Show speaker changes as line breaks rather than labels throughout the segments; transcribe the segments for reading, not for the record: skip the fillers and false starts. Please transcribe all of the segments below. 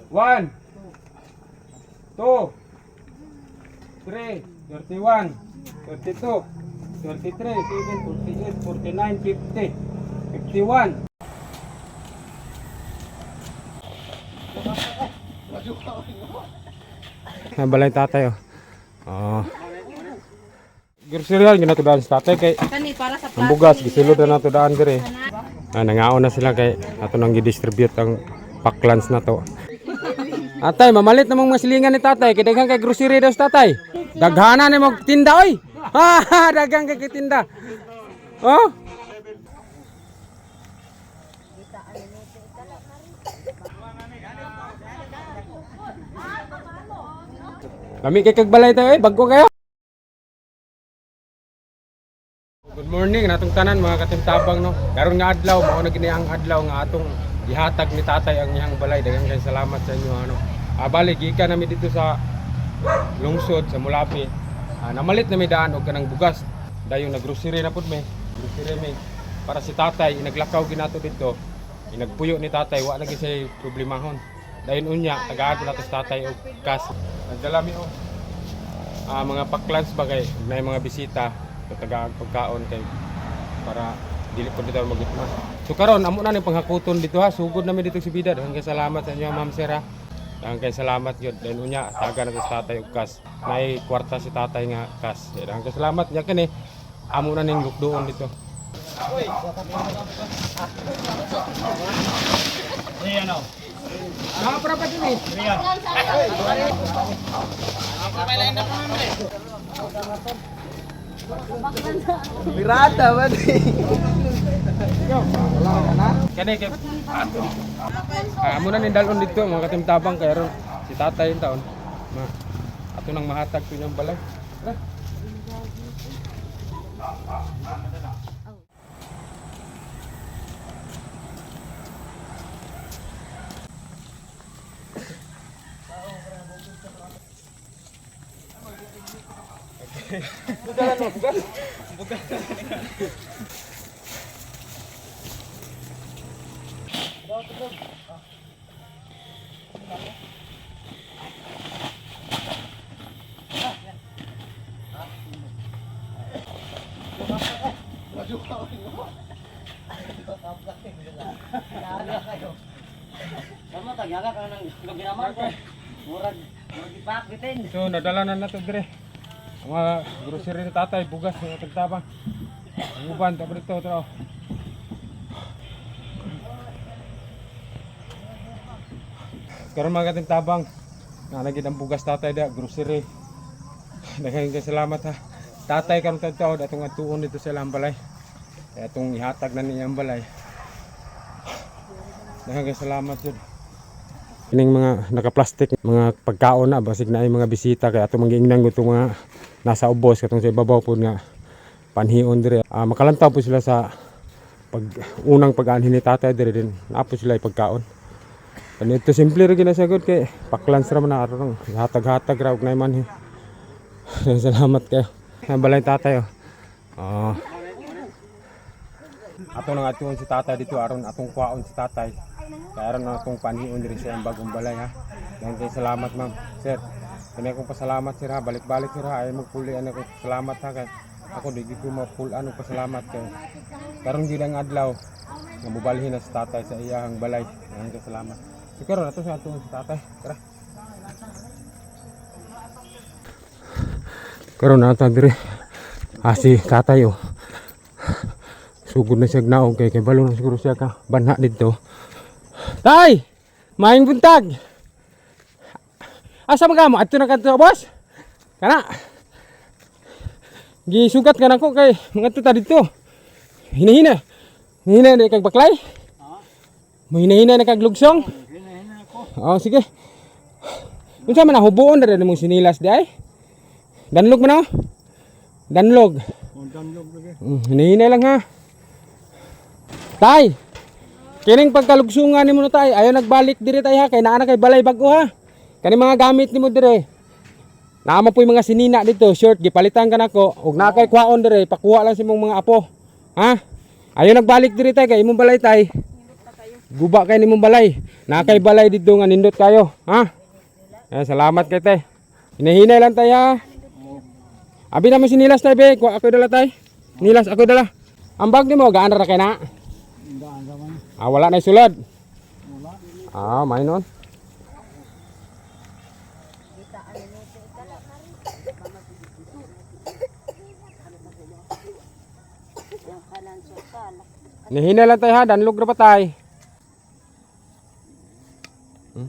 1, 2, 3, 31, 32, 33, 7, 48, 49, 50, 51. Nabalay tatay oh. Oh. Grocery gina to daan sa tatay kay
Kani para sa
ang bugas gisulod na nato daan dire. Ah, nangaon na sila kay ato nang gi-distribute ang pack lunch na to. Atay, mamalit namang mga silingan ni tatay kay daghan kay grocery daw sa tatay. Daghana ni mo tinda oy. Ha, daghan kay tinda. Oh? Lami kay kagbalay tayo eh, bago kayo. Good morning natong tanan mga katimtabang no. Karon nga adlaw mao na gini ang adlaw nga atong gihatag ni tatay ang iyang balay. Daghang kay salamat sa inyo ano. Ah, bali gikan nami dito sa lungsod sa Mulapi. Ah, namalit na mi daan og kanang bugas. Dayon naggrocery na pud mi. Grocery mi para si tatay inaglakaw ginato dito. Inagpuyo ni tatay wa lagi say problemahon. Dayon unya tagaan po nato sa tatay og cash. Nagdala mi og mga paklans ba kay na mga bisita o tagaan pagkaon kay para dili po dito magitma. So karon amo na ning panghakuton dito ha. Sugod nami dito si Bida. Daghang kay salamat sa inyo ma'am sir ha. Daghang kay salamat gyud. Then unya taga na to sa tatay og cash. Nay kwarta si tatay nga cash. Daghang kay salamat nya kini. Amo na ning lukduon dito. Ah, para pa din eh.
Pirata ba di?
Kani kay Ah, amo na ning dalon dito mga katimtabang kay ron si tatay yung taon. Ma. Ato nang mahatag to niyang balay. Tara.
Sama tagyaga ka nang ginaman ko. Murag murag ipak bitin.
So nadala na nato dire. Ang mga grocery ni tatay, bugas mga katimtabang. Ang uban tapos dito tara. Karon mga katimtabang, nanagid ang bugas tatay da, grocery. Daghang kay salamat ha. Tatay karon taon atong atuon dito sa ilang balay. Kaya atong ihatag na niya ang balay. Daghang kay salamat yun. Kining mga naka-plastic, mga pagkaon na basig na ay mga bisita kay atong manggiingnan ko itong mga nasa ubos katong sa ibabaw po nga panhion dire. Ah, makalantaw po sila sa pag unang pag-anhin ni tatay dire din. Naa po sila pagkaon. Ano ito simple ra ginasagot kay paklans ra man na aron hatag-hatag ra og nay man. Salamat kayo. Balay tatay oh. Oh. Ato nang atuon si tatay dito aron atong kuwaon si tatay. Kaya aron na atong panhion diri sa iyang bagong balay ha. Daghang kay salamat ma'am. Sir, kani akong pasalamat sir ha. Balik-balik sir ha. Ay magpuli ano ko salamat ha kay ako di gid ko mapul-an og pasalamat kay karon gyud ang adlaw nga mobalhin na si tatay sa iyang balay. Daghang kay salamat. So karon ato sa atuon si tatay. Tara. Karon na ata diri. Ah, si tatay oh. Sugod na siya gnaog kay kay balo na siguro siya ka banha didto. Tay! Maayong buntag. Asa man ka mo? Adto na kadto boss? Kana. Gisugat ka nako kay mga ta didto. Hinahina. Hinahina na kag baklay. Mahina-hina na kag lugsong.
Hinahina ako.
Oh, sige. Unsa man na hubuon na rin mong sinilas di ay? Danlog man oh. Danlog.
Danlog lagi.
Hinihina lang ha. Tay. Kining pagkalugsungan nimo no tay, ayo nagbalik diri tay ha kay naa na kay balay bag-o ha. Kani mga gamit nimo dire. Naa mo po'y mga sinina dito, short gipalitan ka nako ug naa kay kwaon dire, pakuha lang sa imong mga apo. Ha? Ayo nagbalik diri tay kay imong balay tay. Guba kay nimong balay. Nakay balay dito nga nindot kayo, ha? Eh, salamat kay tay. Hinahinay lang tay ha. Abi naman sinilas tay be, kuha ako dala tay. Nilas ako dala. Ang bag nimo gaan ra kay na.
Daan naman.
Ah, wala na sulod.
Wala.
Ah, may nun. Nihina lang tayo ha, danlog na pa tay. Hmm?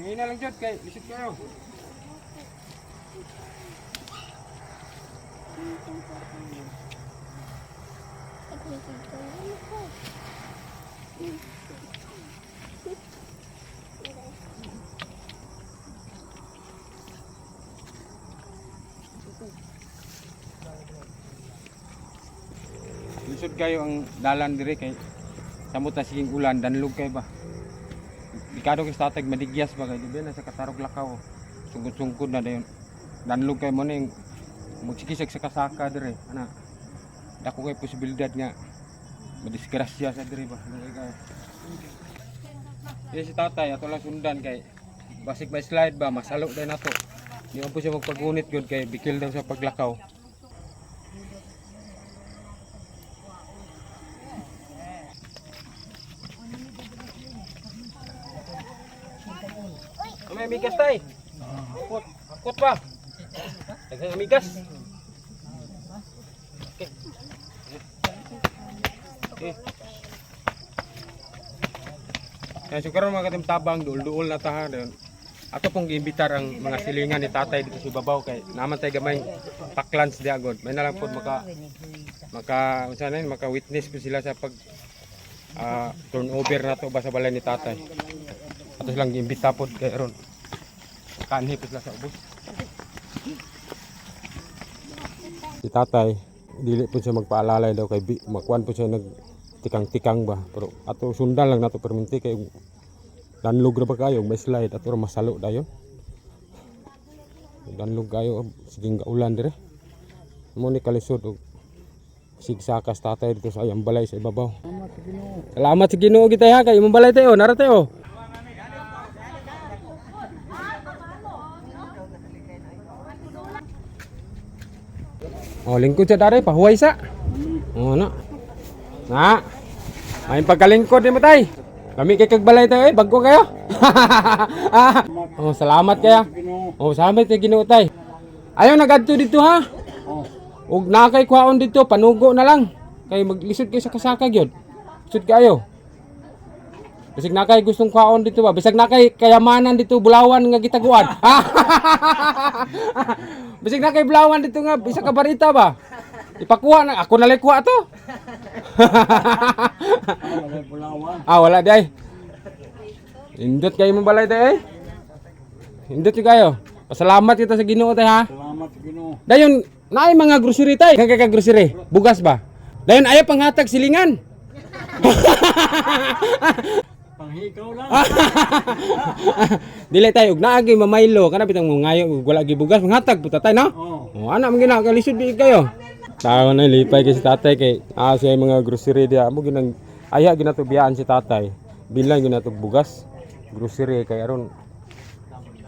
Hina lang jud kay lisod kayo. Lisod kayo ang dalan dire kay samot na siging ulan danlog kay ba. Ikado kay sa tatag madigyas ba kay di ba nasa katarog lakaw. Sungkod-sungkod na dayon. Danlog kay mo ning magsikisig sa kasaka dire ana. Dako kay posibilidad nga madisgrasya sa dire ba. Dili kayo. Di si tatay ato lang sundan kay basig may slide ba masalo day nato. Di man po siya magpagunit gyud kay bikil daw sa paglakaw. May amigas tay. Akot, akot pa. Daghang amigas. Okay. Okay. Yan, so karon mga katimtabang, duol-duol na ta ha. Dayon. Ato pong giimbitar ang mga silingan ni tatay dito sa ibabaw kay naman tay gamay paklans di agod. May na lang pod maka maka unsa na yun, maka witness po sila sa pag turnover na to ba sa balay ni tatay. Ato silang giimbita pod kay ron. Kanhi po sila sa ubos. Si tatay, dili po siya magpaalalay daw kay makuan po siya nag tikang-tikang ba. Pero ato sundan lang nato perminti kay danlog ra ba kayo may slide ato ra masalo dayon. Danlog kayo sige ulan dire. Mo ni kalisod og sigsakas tatay dito sa ayang balay sa ibabaw. Salamat sa Ginoo gitay ha kay imong balay tayo nara tayo. Oh, lingkod sa dare pahuway sa. Oh, na. Na. May pagkalingkod ni mo tay. Lami kay kag balay tayo eh, bago kayo. Ah, oh, salamat kaya.
Ginoo.
Oh, salamat kay Ginoo tay. Ayaw nagadto dito ha.
Oh.
Ug naa kay kwaon dito, panugo na lang. Kay maglisod kay sa kasaka gyud. Lisod kayo. Bisag na kay gustong kwaon dito ba? Bisag na kay kayamanan dito bulawan nga gitaguan. Bisag na kay bulawan dito nga bisa ka barita ba? Ipakuha na ako na lang kuha to.
Wala bulawan.
Ah, wala di ay. Indot kayo mong balay tay eh. Indot yung kayo. Pasalamat kita sa Ginoo tay ha.
Salamat sa Ginoo.
Dayon, naay mga grocery tay. Kagka ka grocery. Bugas ba? Dayon ayaw panghatag silingan.
Panghikaw lang.
Dili tayo ug naagi mamaylo kana bitang mo ngayo ug wala gi bugas manghatag puta tay no.
Oh.
Oh, ana man gina kalisod di kayo. Tawo na lipay kay si tatay kay siya yung mga grocery diya mo ginang aya ginatubiyaan si tatay. Bilang ginatug bugas grocery kay aron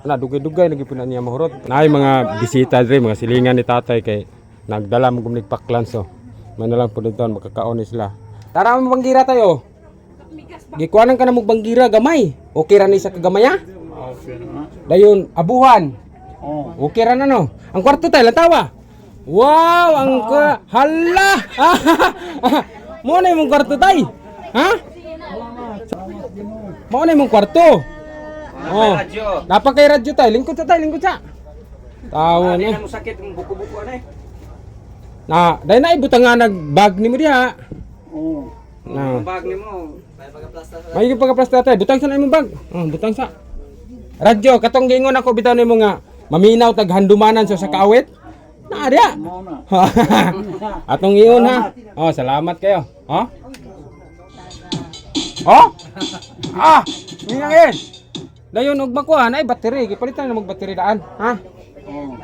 ana dugay-dugay lagi pud na niya mahurot. Naay mga bisita dre mga silingan ni tatay kay nagdala mo gumnig paklanso. Man na lang pud dito makakaon ni sila. Tara mo banggira tayo. Gikuanan ka na mo banggira gamay. Okay ra ni sa kagamaya?
Okay na.
Dayon abuhan.
Oh.
Okay ra na no. Ang kwarto tayo lantawa. Wow, ang hala. Mo na imong kwarto tay. Ha? Mo na imong kwarto. Oh. Dapat kay radyo tay, lingkod sa tay, lingkod sa. Tawa na.
mo sakit ng buko-buko ano eh.
Na, dai na ibutang nga nag bag nimo diha.
Oh.
Na.
Bag nimo.
May pagka-plasta tay, butang sa na imong bag. Oh, butang sa. Radyo, katong giingon ako bitaw nimo nga maminaw tag handumanan sa kaawit. Na diha.
Mo na.
Atong iyon ha. Oh, salamat kayo. Oh? Oh? Ah, ninang eh. Dayon og makuha na ay battery, gipalitan na mag battery daan, ha?
Oh.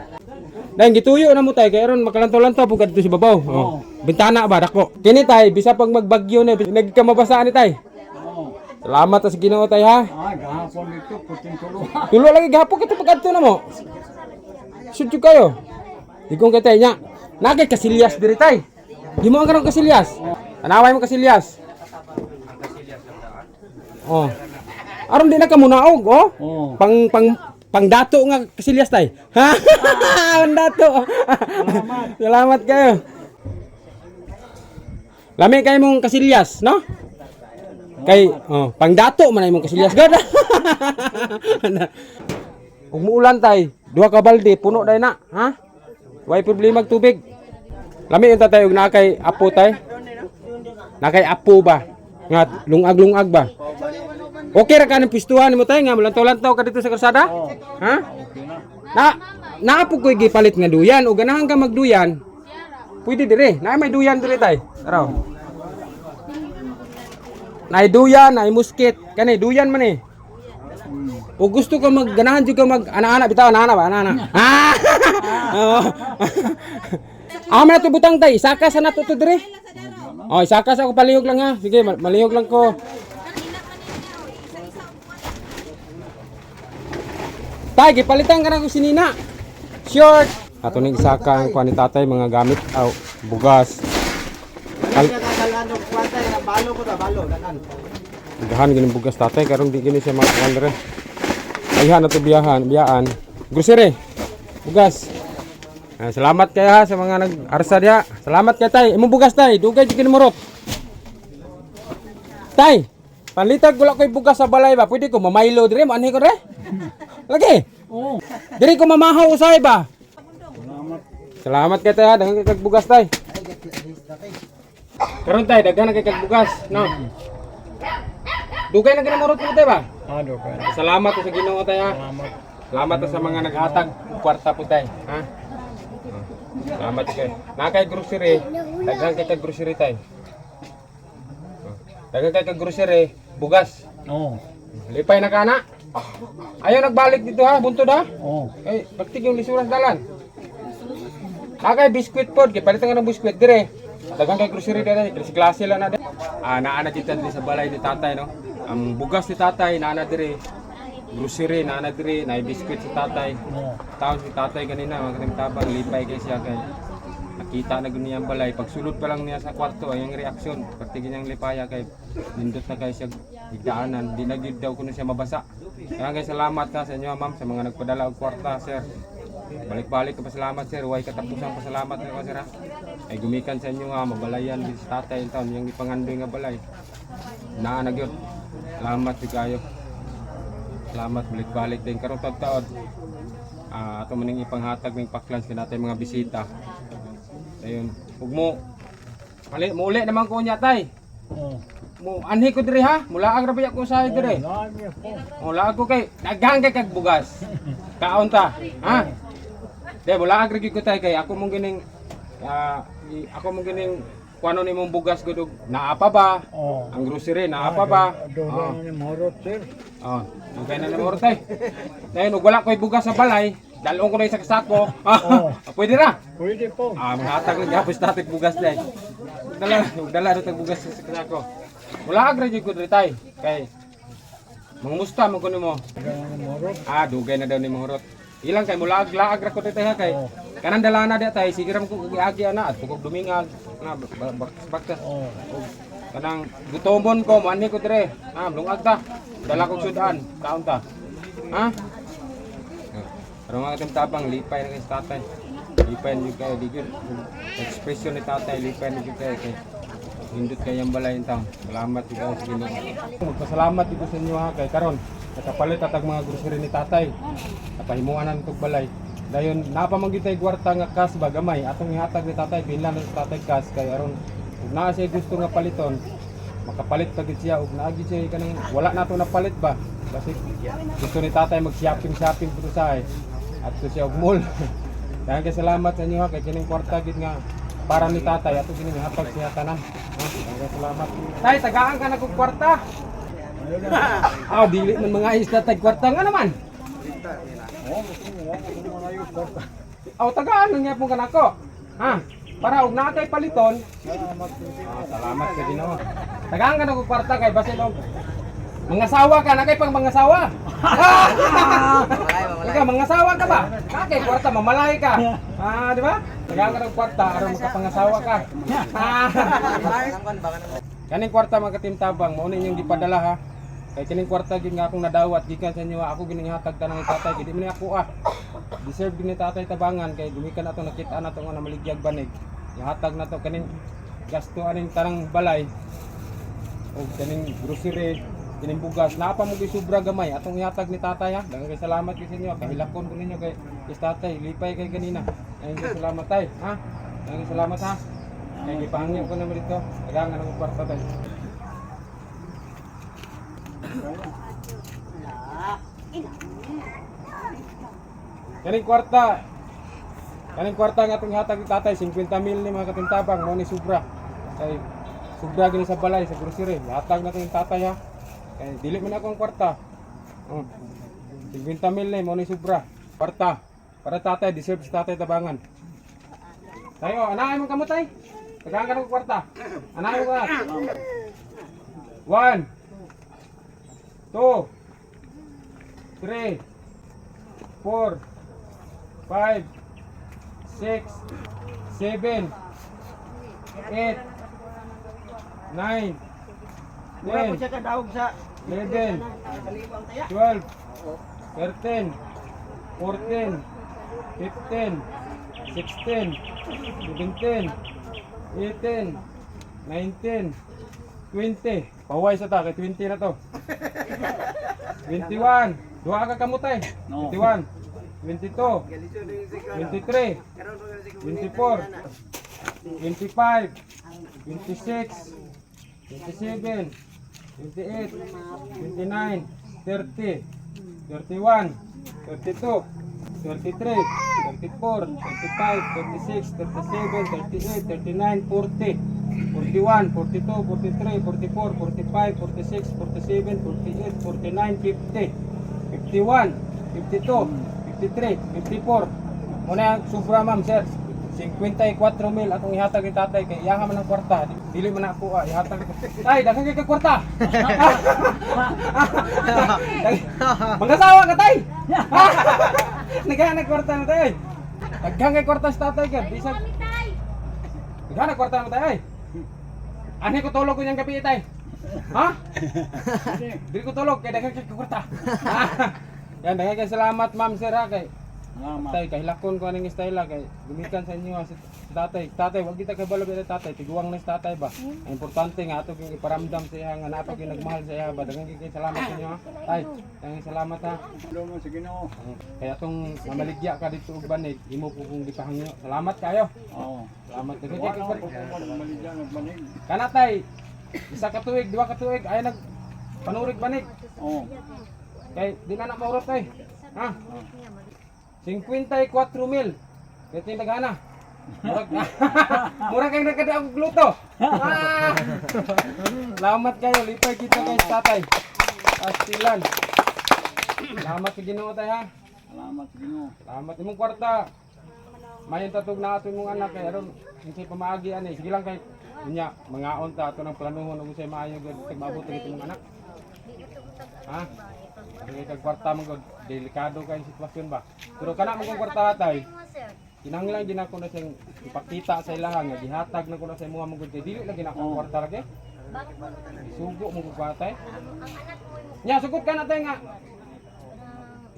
Dahil gituyo na mo tay kay aron makalantaw-lantaw pud kadto si babaw. Oh. Bintana ba dako. Kini tay bisa pag magbagyo na nagkamabasa ni tay.
Oh.
Salamat sa Ginoo tay ha.
Ah, gahapon dito puting tulo.
Tulo lagi gahapon kato pagkadto na mo. Sudyo kayo. Digong kay tay nya. Nagay kasilyas diri tay. Himo ang karong kasilyas. Tanaway mo kasilyas. Oh. Aron di na ka munaog, oh.
Oh.
Pang pang pangdato nga kasilyas tay. Ha? Pangdato. Salamat. Salamat kayo. Lami kay mong kasilyas, no? Kay oh, pangdato man ay mong kasilyas gud. Ug muulan tay, duha ka balde puno day na, ha? Way problema ag tubig. Lami yung tatay og naa kay apo tay. Naa kay apo ba? Nga lungag-lungag ba? Okay ra ka ng pistuhan nimo tay nga mulantaw-lantaw ka dito sa kalsada? Ha? Na naapo ko'y gipalit nga duyan o ganahan ka magduyan. Pwede dire. Naa may duyan dire tay. Tara. Naay duyan, naay muskit. Kani duyan man eh. O gusto ka mag ganahan jud ka mag ana-ana bitaw ana-ana ba ana-ana. Ah! Oo. Amo na to butang tay, isaka sa nato to dire. Oh, isaka sa ako palihog lang ha. Sige, malihog lang ko. Tay, gipalitan ka na kong sinina. Short. Ato ning isaka ang kuan ni tatay mga gamit aw bugas. Gahan gini bugas tatay karon di gini siya makakuan dire. Ayhan na to biyahan, biyaan. Grocery. Bugas. Ah, salamat kayo ha sa mga nag-arsa diha. Salamat kay tay. Imong bugas tay, dugay jud kini murot. Tay, panlitag wala ko'y bugas sa balay ba? Pwede ko mamaylo dire, mo anhi ko dire. Lagi.
Oh.
Dire ko mamahaw usay ba?
Salamat.
Salamat kay tay ha, daghan kay kag bugas tay. Karon tay, daghan na kay kag bugas, no. Dugay na ginamurot mo tay ba?
Ano ka?
Salamat sa Ginoo tay ha.
Salamat.
Salamat sa mga naghatag og kwarta po tay, ha. Salamat kay. Nakay grocery, daghan kay kag grocery tay. Daghan kay kag grocery, bugas.
Oh.
Lipay na kana. Ayaw nagbalik dito ha, buntod ha.
Oh.
Eh, bagtig yung lisuras dalan. Nakay biskwit pod, kay palitan ka ng biskwit dire. Daghang kay grocery dire, kasi klase lang na dire. Ah, naa na kita diri sa balay ni tatay no. Ang bugas ni tatay naa na dire. Grocery naa na dire, naay biskwit si tatay.
Oh.
Taon si tatay ganina, mga tabang lipay kay siya kay nakita na gud niya ang balay. Pagsulod pa lang niya sa kwarto, ay ang reaksyon, pati ganyang lipaya kay nindot na kay siya higdaanan, di na gyud daw kuno siya mabasa. Kaya kay salamat ha sa inyo ma'am sa mga nagpadala og kwarta sir. Balik-balik ka pasalamat sir, way katapusang pasalamat nako sir ha. Ay gumikan sa inyo nga mabalayan gid si tatay in taon yang gipangandoy nga balay. Naa na gyud. Salamat jud kayo. Salamat balik-balik din karon taod. Ah, ato maning ipanghatag ning paklans kinatay mga bisita. Ayun, ug mo Ali, muuli naman ko unya tay.
Oh.
Mo anhi ko diri ha. Mulaag ra ba ko usahay diri.
Lagi po.
Mulaag ko kay daghan kay kag bugas. Kaon ta, ha? Di mulaag ra gyud ko tay kay ako mong gining ako mong gining kuano nimong bugas gud og naa pa ba?
Oh.
Ang grocery naa pa ba?
Dugay na ni Morot sir.
Oh, dugay na namo tay. Dayon og wala ko'y bugas sa balay, dalon ko na sa sako.
Oo.
Pwede ra.
Pwede po.
Ah, manghatag lang gapos natin bugas day. Dala, dala na tag bugas sa sako. Wala ka jud ko diri tay. Kay mangumusta man ko nimo.
Dugay na ni Morot.
Ah, dugay na daw ni Mahurot. Ilang kay mulaag laag ra ko diri tay ha kay.
Oo.
Kanang dala na di tay, sige ra man ko agi ana at pugog dumingag na baktas.
Oh.
Og kanang gutomon ko moanhi ko dire. Ah, lungag ta. Dala kog sudan, kaon ta. Ha? Pero mga katim tabang lipay na kay sa tatay. Lipay na jud kayo di gyud. Expression ni tatay lipay na jud kayo kay nindot kay ang balay taon. Salamat jud kayo sa Ginoo. Magpasalamat jud ko sa inyo ha kay karon nakapalit atag mga grocery ni tatay. Napahimuan na tog balay. Dayon napa man gyud tay kwarta nga cash ba gamay atong ihatag ni tatay binlan na sa tatay cash kay aron ug naa siya gusto nga paliton makapalit pa gid siya ug naa gid siya kanang wala na to napalit ba kasi gusto ni tatay mag shopping shopping puto sa at to siya og mall. Daghang kay salamat sa inyo ha kay kining kwarta gid nga para ni tatay ato kining hatag siya tanan. Ha, daghang salamat. Tay, tagaan ka na kog kwarta. Ah, dili man mga isda tag kwarta nga naman.
Oh, gusto mo, gusto mo na yung kwarta.
Aw, tagaan lang gyapon kanako. Ha? Para og naa kay paliton.
Salamat.
Ah, salamat sa Ginoo. Tagaan ka na og kwarta kay basin og mangasawa ka na kay pang mangasawa. Ikaw mangasawa ka ba? Na kay kwarta mamalay ka. Ah, di ba? Tagaan ka ng kwarta aron makapangasawa ka. Ah. Kaning kwarta, mga katimtabang, mao ni inyong gipadala ha. Kay kining kwarta gyud nga akong nadawat gikan sa inyo, ako gining hatag tanang ni tatay, gid man ni ako ah. Deserve gid ni tatay tabangan kay gumikan ato nakita nato nga namaligyag banig. Ihatag nato kaning gasto aning tanang balay og kaning grocery, kining bugas. Naa pa mo gyud sobra gamay atong ihatag ni tatay ha. Daghang kay salamat gyud sa inyo. Kahilakon ko ninyo kay is tatay lipay kay ganina. Daghang kay salamat tay ha. Daghang kay salamat ha. Kay gipahangyo ko naman dito. Daghang anong kwarta tay. Kaning kwarta. Kaning kwarta nga atong hatag ni tatay, 50 mil ni mga katintabang, mao ni sobra. Kay sobra gini sa balay sa grocery. Hatag na yung tatay ha. Kay dili man ako ang kwarta. Oh. 50 mil ni mao ni sobra. Kwarta. Para tatay deserve sa tatay tabangan. Tayo, anay mo kamo tay. Tagaan ka ng kwarta. Anay mo ka. 1 2 3 4 5 6 7 8 9
Mura po
10
siya kadawog sa
11
kaliwang taya.
12 13 14 15 16 17 18 19 20. Paway sa ta kay 20 na to. 21. Duha ka kamutay.
No.
21 22 23 24 25 26 27 28 29 30 31 32 33 34 35 36 37 38 39 40 41 42 43 44 45 46 47 48 49 50 51 52 53 54. Muna ang sobra, ma'am, sir. 54 mil atong ihatag ni tatay kay iyaha man ang kwarta. Dili man ako ah, ihatag. Tay, daghan kay kag kwarta. Mangasawa ka tay. Naghahanap kwarta na tay. Daghan kay kwarta sa tatay kay bisag. Daghan kwarta na tay. Ani ko tulog ko niyang gabi tay. Ha? Dili ko tulog kay daghan kay kwarta. Yan, daghan kay salamat, ma'am, sir ha kay
Salamat.
Tay, kahilakon ko aning style kay gumikan sa inyo ha, si tatay. Tatay, wag kita kabalo ba tatay, tiguang na si tatay ba. Ang importante nga ato gyud iparamdam sa iya nga naa pa gyud nagmahal sa iya ba. Daghang kay salamat sa inyo ha. Tay, daghang salamat ha.
Tulong mo sa Ginoo.
Kaya tong mamaligya ka dito og banig, imo ko kung gipahangyo. Salamat kayo.
Oo.
Salamat daghan
Wala
kay
ko kung maligya nagmanig.
Kana tay, isa ka tuig, duha ka tuig, ay nag panurig banig.
Oo.
Kay di na na maurot tay. Ha? 54 mil. Kaya tindaghana. Murag murag kay nagkada og gluto. Ah! Salamat kayo, lipay kita kay tatay. Pastilan. Salamat sa Ginoo tay ha.
Salamat sa Ginoo.
Salamat imong kwarta. Mayon tatog na ato imong anak kay aron unsay pamaagi ani. Sige lang kay unya mangaon ta ato ng planuhon ug unsay maayo gud kay maabot gid imong anak. Ha? Sige kag kwarta man gud, delikado kay sitwasyon ba. Pero kana man kung kwarta tay. Kinahanglan gid nako na siyang ipakita sa ilaha nga gihatag na ko na sa imuha man gud kay dili lagi na akong kwarta lagi. Isugo mo gud tay. Nya sugot ka na tay nga.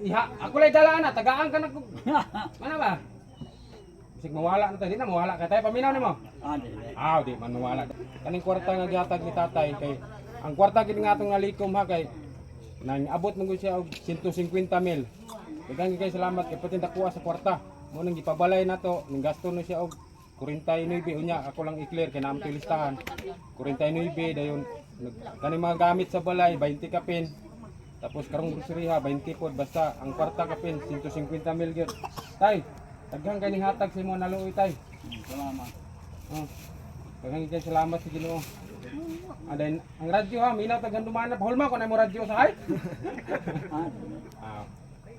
Iha, ako lay dala na, tagaan ka na ko. Mana ba? Bisig mawala na tayo, di na mawala ka tayo, paminaw nimo.
Ah, di. Di.
Ah, di man mawala. Kaning kwarta nga gihatag ni tatay kay ang kwarta gid nga atong nalikom ha kay nang abot man gud siya og 150 mil. Daghang kay salamat kay pati nakuha sa kwarta. Mo nang gipabalay nato, ning gasto na siya og 49 unya ako lang i-clear kay naam listahan. 49 dayon kaning mga gamit sa balay 20 kapin. Tapos karong grocery ha 20 pod basta ang kwarta kapin 150 mil gyud. Tay, daghang kay ning hatag sa imo naluoy tay.
Salamat.
Oh. Daghang kay salamat sa Ginoo. Ah, then, ang radyo ha, minaw taghan dumaan na hulma ko na mo radyo sa hay.
Ah, di.
Ah.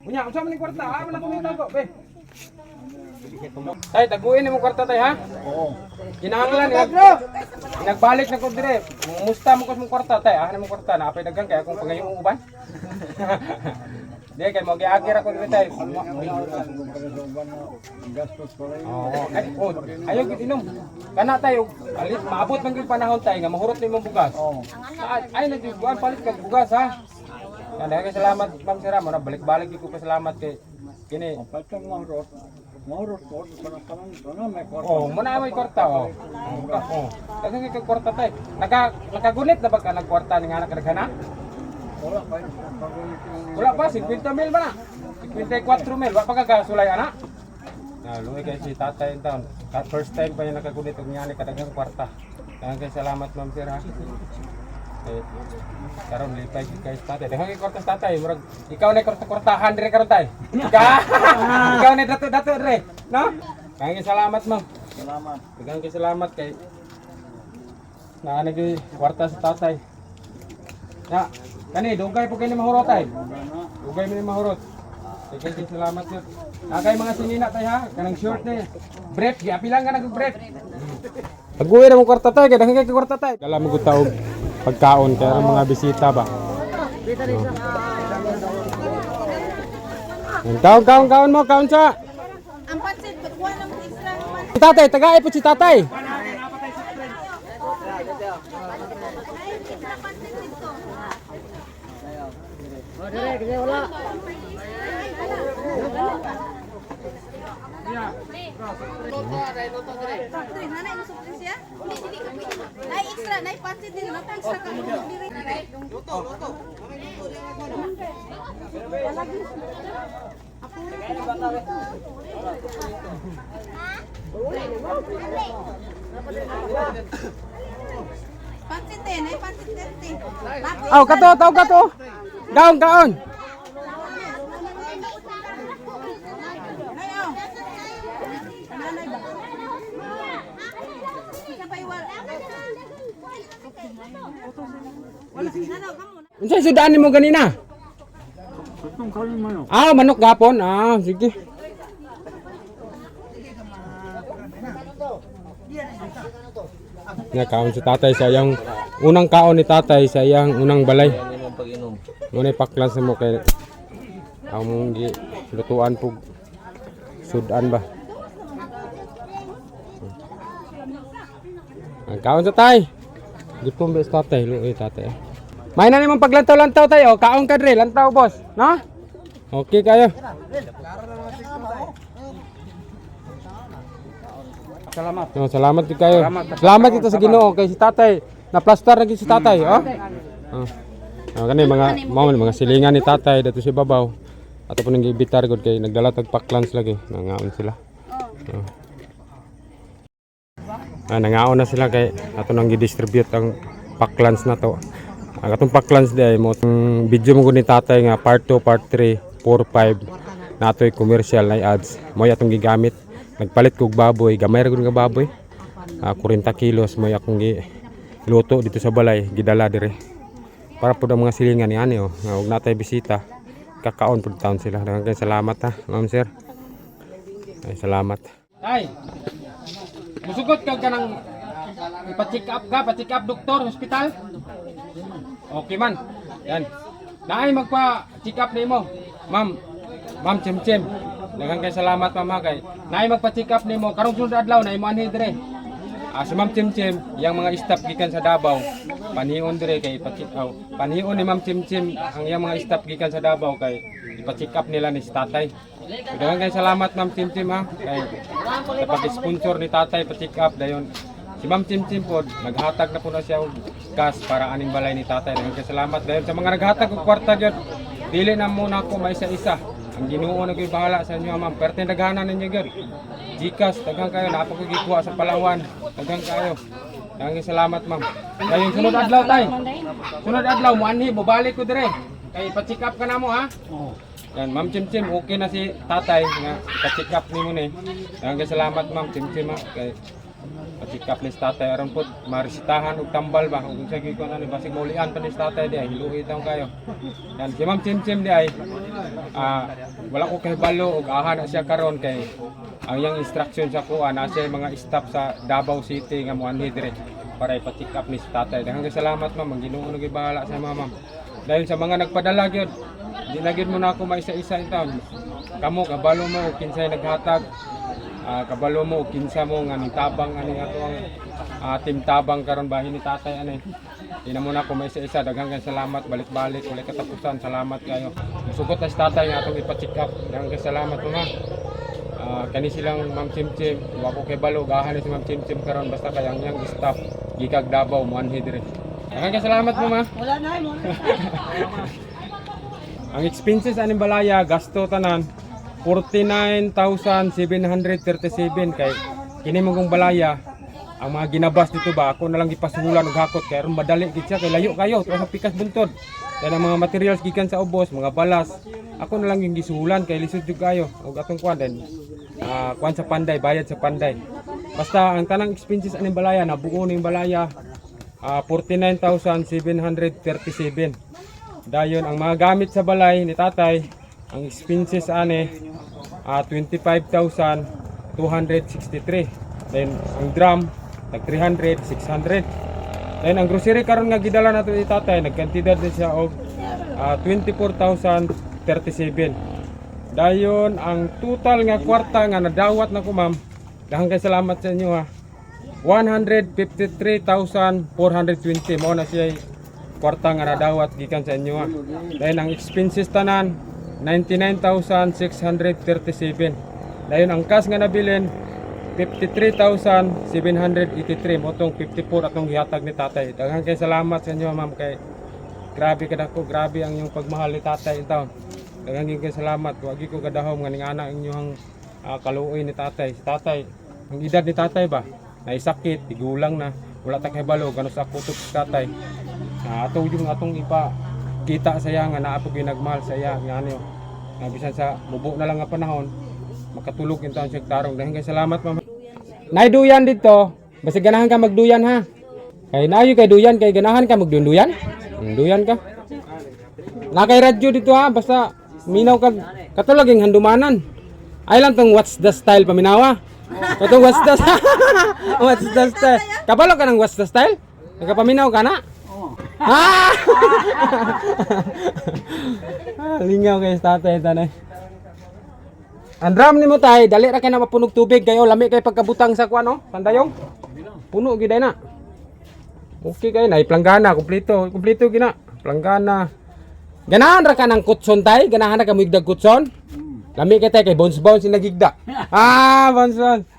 Unya, unsa man ning kwarta? Ah, man ako tago, be. Tay, taguin nimo kwarta tay ha.
Oo.
Kinahanglan nagbalik na ko dire. Musta mo ko sa mong kwarta tay. Ah, na mong kwarta na apay daghan kay akong pangayong uban. Di kay mo giagir ako dire tay.
Wala sa para sa uban na gastos ko rin.
Oo. Ay, oh, ayaw gid inom. Kana tayo, alit maabot man gyud panahon tay nga mahurot ni imong bugas.
Oo.
Ay, ay nagbuan palit kag bugas ha. Yan, daghang salamat Ma'am Sira, mura balik-balik gyud ko pasalamat kay kini.
Patang mahurot. Mahurot ko para kanang kana may kwarta.
Oh, muna may kwarta oh. Oh. Daghang kay kwarta tay. Nakagunit na ba ka nagkwarta ni nga nakaghana?
Wala pa pagunit yung
Wala pa 50 mil ba na? 54 mil, wa pa ka kasulay ana. Na luoy kay si tatay in town. First time pa niya nakagunit og niya ni kadaghang kwarta. Daghang kay salamat Ma'am Sir ha. Eh, karon lipay gid kay tatay. Daghang kay kwarta sa tatay, murag ikaw na kwarta-kwartahan dire karon tay. Ikaw na dato-dato dire, no? Daghang kay salamat Ma'am.
Salamat.
Daghang kay salamat kay naa na gyud kwarta sa tatay. Na, kani dugay po kay ni mahurot tay.
Gana.
Ugay mo ni mahurot. Sige, sige, salamat yun. Nakay mga sinina tay ha, kanang short ni. Brief, giapilang ka nag brief. Pag-uwi na mong kwarta tay, kay daghan kay kwarta tay. Dala mo gud taog pagkaon kay ang mga bisita ba. Oh. Kaon, kaon, kaon mo, kaon sa.
Ang pansit, pagkuha ng extra ng pansit.
Si tatay, tagay po si tatay.
Ay, extra pansit dito. Soft drink, nanay, mo soft drink siya? Nay, extra, nay, pansit din. Nay, extra ka mo. Pansit din, nay, pansit din. Te. Napo,
Aw, kato, taw kato. Kaon, kaon.
Nay, oh. Nanay ba? Isa pa iwal. Wala, nanaw, kamo.
Unsay sudaan nimo ganina?
Itong kami manok.
Ah, manok gapon. Ah, sige. Nga kaon si tatay sa iyang unang kaon ni tatay sa iyang unang balay. Muna ipaklas mo kay ang mong gi lutuan pug sudan ba. Ang kaon sa tay. Gutom ba sa tatay? Luoy tatay. May na nimong paglantaw-lantaw tayo. Kaon ka dre, lantaw boss, no? Okay kayo.
Salamat.
No, salamat din kayo. Salamat dito sa Ginoo kay si Tatay. Na-plaster na gid si Tatay, oh. Oh. Oh, kani mga mao man, mga silingan ni Tatay dito si Babaw. Ato po nang gibitar gud kay nagdala tag paklans lagi. Nangaon sila. Oh. Ah, nangaon na sila kay ato nang gi-distribute ang paklans na to. Ang atong paklans di ay mo itong video mo gud ni Tatay nga part 2, part 3, 4, 5 natoy commercial na ads. Mo atong gigamit. Nagpalit kog baboy, gamay ra gud nga baboy. Ah, 40 kilos mo akong gi luto dito sa balay, gidala dire. Para pud ang mga silingan ni ani oh, nga og natay bisita, kakaon pud taon sila. Daghang kay salamat ha, ma'am sir. Ay, salamat. Tay. Musugot ka kanang ipa-check up ka, pa-check up doktor, hospital. Okay man. Yan. Naay magpa-check up nimo. Ma'am, Ma'am Chim Chim. Daghang kay salamat ma'am ha, kay. Naay magpa-check up nimo karong sunod adlaw na imo anhi dire. Ah, si Ma'am Chim Chim, yang mga staff gikan sa Davao, panhion dire kay ipa-check out. Panhion ni Ma'am Chim Chim ang iyang mga staff gikan sa Davao kay ipa-check up nila ni si tatay. So, daghang kay salamat Ma'am Chim Chim ha kay sa pag-sponsor ni tatay pa-check up dayon. Si Ma'am Chim Chim pod naghatag na po na siya og cash para aning balay ni tatay. Daghang kay salamat dayon sa mga naghatag og kwarta gyud. Dili na muna ako maisa-isa. Ang Ginoo na gyud bahala sa inyo ma'am. Perte daghanan ninyo gyud. Gcash daghang kayo naa pa ko gikuha sa Palawan. Daghang kayo. Daghang salamat ma'am. Dayon sunod adlaw tay. Sunod adlaw mo anhi bobalik ko dire. Kay pa-check up ka na mo ha.
Oo.
Yan, Ma'am Chim Chim, okay na si tatay nga pa-check up nimo ni. Daghang kay salamat Ma'am Chim Chim ha. Kay Pa-check up ni sa tatay aron po maresitahan og tambal ba kung unsa gyud ko ani basig maulian pa ni sa tatay di ay hiluhi taon kayo. Yan si Ma'am Chimchim di ay wala ko kahibalo og aha na siya karon kay ang iyang instruction sa kuha na siya mga staff sa Davao City nga moanhi dire para ipa-check up ni sa tatay. Daghang kay salamat, ma'am, ang Ginoo nagay bahala sa mga ma'am. Dahil sa mga nagpadala gyud, di na gyud mo na ako maisa-isa in taon. Kamo kabalo mo og kinsay naghatag, kabalo mo og kinsa mo nga nitabang ani ato ang team tabang karon bahin ni tatay ani. Di na mo na ako maisa-isa. Daghang kay salamat, balik-balik walay katapusan. Salamat kayo. Musugot na si tatay nga atong ipa-check up. Daghang kay salamat, mama. Kani silang Ma'am Chimchim, wa ko kay balo gahan ni si Ma'am Chimchim karon basta kay ang iyang staff gikag Davao moanhi dire. Daghang kay salamat, mama.
Wala na, wala na.
Ang expenses aning balaya gasto tanan 49,737 kay kini mong kong balaya ang mga ginabas dito ba ako na lang gipasuhulan og hakot kay aron madali gid siya kay layo kayo tuwa sa pikas buntod. Kaya ang mga materials gikan sa ubos, mga balas, ako na lang yung gisuhulan kay lisod jud kayo og atong kuan then kuan sa Panday, bayad sa Panday. Basta ang tanang expenses aning balaya nabuo ning balaya 49,737. Dayon ang mga gamit sa balay ni tatay, ang expenses ane 25,263. Then ang drum tag 300, 600. Then ang grocery karon nga gidala nato ni tatay, nagkantidad din siya og 24,037. Dayon ang total nga kwarta nga nadawat nako, ma'am. Daghang kay salamat sa inyo ha. 153,420 mo na siya kwarta nga nadawat gikan sa inyo ha. Dayon ang expenses tanan 99,637. Dayon ang cash nga nabilin 53,783 mo tong 54 atong gihatag ni tatay. Daghang kay salamat sa inyo, ma'am, kay grabe kadako, grabe ang inyong pagmahal ni tatay in taon. Daghang gyud kay salamat. Wa gyud ko kadahom nga ning ana ang inyong kaluoy ni tatay. Si tatay, ang edad ni tatay ba? Naisakit, tigulang na. Wala ta kahibalo gano sa kutob si tatay. Na ato yung atong ipa kita sa iya nga naa po gyud nagmahal sa iya nga ano. Nga bisan sa mubo na lang nga panahon makatulog in taon siya tarong. Daghang kay salamat, ma'am. Nay duyan dito. Basta ganahan ka magduyan ha. Kay naayo kay duyan kay ganahan ka magdunduyan. Duyan ka. Na kay radyo dito ha, basta minaw kag katulog yung handumanan. Ay lang tong what's the style paminawa. Katong what's the what's the style. Kabalo ka ng what's the style? Nakapaminaw ka na? Ah! Lingaw kay tatay tanay. Ang drum nimo tay, dali ra kay na mapunog tubig kayo, lami kay pagkabutang sa kuan oh, sandayong. Puno gid na. Okay kay na planggana kumpleto, kumpleto gina. Planggana. Ganahan ra ka ng kutson tay, ganahan ra ka muigdag kutson. Lami kay tay kay bounce bounce yung nagigda. Bounce bounce.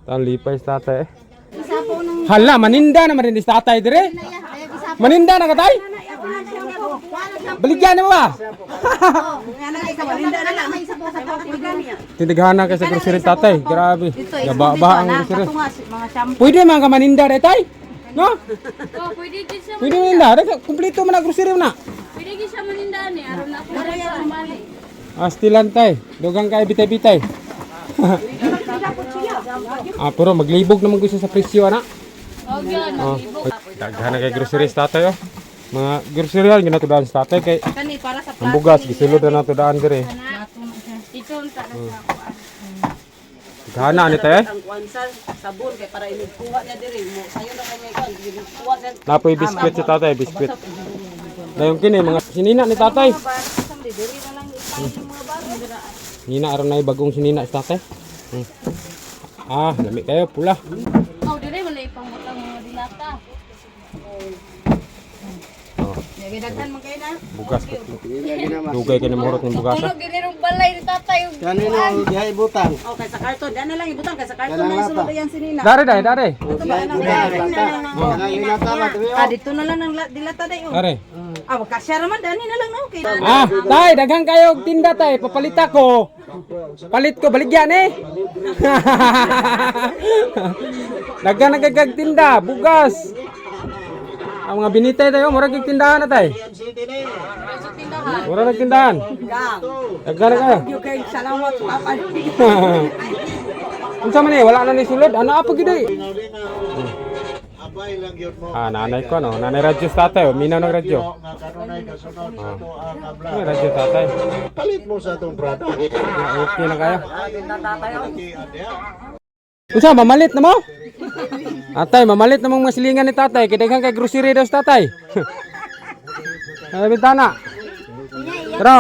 Tan lipay sa tatay. Eh.
Isapaw ng
Hala, maninda na marin sa tatay dire.
naya. Ay, isapaw.
Maninda na ka tay?
Na ako na shampoo. Wala shampoo.
Baligyan mo ba?
Oh, nga na isa maninda na lang. May isa po sa pagpigani.
Tindighanan kay sa grocery tatay. Grabe. Gaba-ba ang grocery.
Kato nga mga shampoo.
Pwede man ka maninda re tay? No?
Oh, pwede gid siya,
Pwede maninda. Re, kumpleto man ang grocery mo na.
pwede gid siya manindaan eh. Aron na ako rin sa mali.
Astilan tay. Dugang kay bitay-bitay. Pero maglibog naman gusto sa presyo ana.
Oh, gyud,
Oh.
maglibog.
Daghan na kay grocery sa tatay oh. Mga grocery ang ginatudaan sa tatay kay
Kani para sa
ang bugas gisulod na nato daan dire.
Ito unta na sa ako.
Daghan ni tay.
Ang kuan sa sabon kay para inigkuha niya diri mo. Sayo na kanya kuan, kuha niya.
Napoy biskwit si tatay, biskwit. Dayon kini mga sinina ni tatay. Nina aron na bagong sinina si tatay. Lami kayo pula.
Oh, dire man na ipangutang mga dilata.
Oh,
Daghan man kayo na.
bugas. Dugay kay ni mohurot ng bugas.
Puno gid rong balay ni tatay. ug
Kanino dihay butang?
Oh, kay sa karton. Dana lang ibutang kay sa karton na isulod ayan sinina.
Dare dai, dare.
Dihay butang. Kanang linata ba tuwi?
Dito na lang ang dilata day oh.
Dare.
Kasya raman dani na lang okay.
Tay, daghan kayo og tinda tay, papalit ako. Palit ko baligyan eh. Daghan na kay tinda, bugas. Ang mga binitay tayo, murag kay tindahan na tay. Murag nagtindahan. Daghan na kayo.
Kay salamat papa.
Unsa man eh, wala na ni sulod. Ano apa gid eh?
Abay lang yun mo.
Ah, nanay ko no. Nanay radyo sa tatay, oh. Minaw ng radyo.
Nga kanunay kasunod sa to ang abla.
Ay, radyo tatay.
Palit mo sa atong product.
Ah, okay lang kayo. Unsa mamalit na mo? Atay, mamalit na mong masilingan ni tatay. Kay daghan kay grocery daw sa tatay. Ay, bintana. Pero,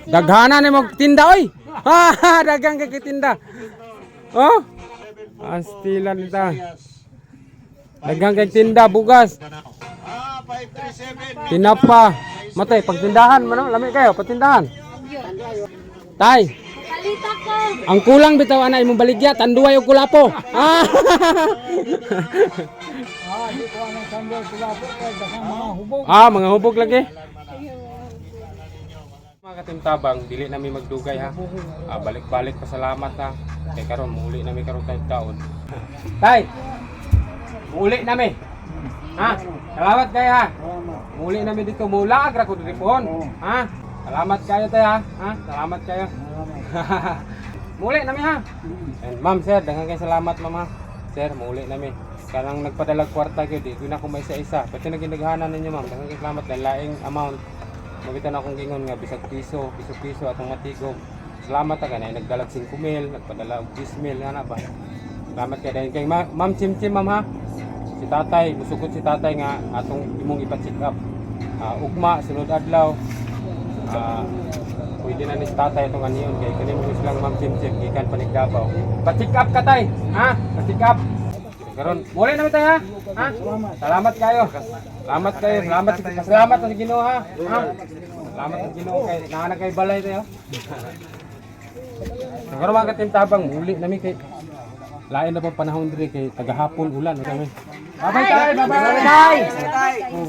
daghana ni mo tinda oy. Ha, daghang kay tinda. Oh? Astilan nita. Daghang kay tinda bugas.
Ah, 537.
Tinapa. Matay, pagtindahan man no? Lami kayo, pagtindahan. Tay,
Palita ko.
ang kulang bitaw ana imong baligya, tanduay og kulapo. Ah. Ah, mga hubog lagi. Mga katimtabang, dili nami magdugay ha. Ah, balik-balik pasalamat ha. Kay karon muuli nami karon tayo taon. Tay. Muuli nami. Ha? Salamat kayo ha. Muuli nami dito, mulaag ra ko diri pohon. Ha? Salamat kayo tay ha. Ha? Salamat kayo. Muli nami ha. And ma'am sir, daghan kay salamat ma'am ha. Sir, muli nami. Kanang nagpadala kwarta gyud, di na ko may isa-isa. Pati naging naghanan ninyo ma'am, daghan kay salamat laing amount. Mabitan akong gingon nga bisag piso, piso-piso atong matigom. Salamat ta kanay nagdalag 5 mil, nagpadala og 10 mil ana ba. Salamat kay dahil kay ma'am Chimchim ma'am ha. Si tatay, musugot si tatay nga atong imong ipa-check up. Ah, ugma sunod adlaw. Ah, pwede na ni si tatay itong aniyon kay kani mo silang ma'am Chimchim gikan pa nig Davao. Pa-check up ka tay, ha? Pa-check up. Karon, muli naman tayo ha? Ha? Salamat kayo. Salamat kayo. Salamat salamat sa Ginoo ha. Ha? Salamat sa Ginoo kay naa kay balay tayo. Karon mga katimtabang muli nami kay lain na pong panahon diri kay tagahapon ulan kami. Bye-bye tay, bye-bye. Bye.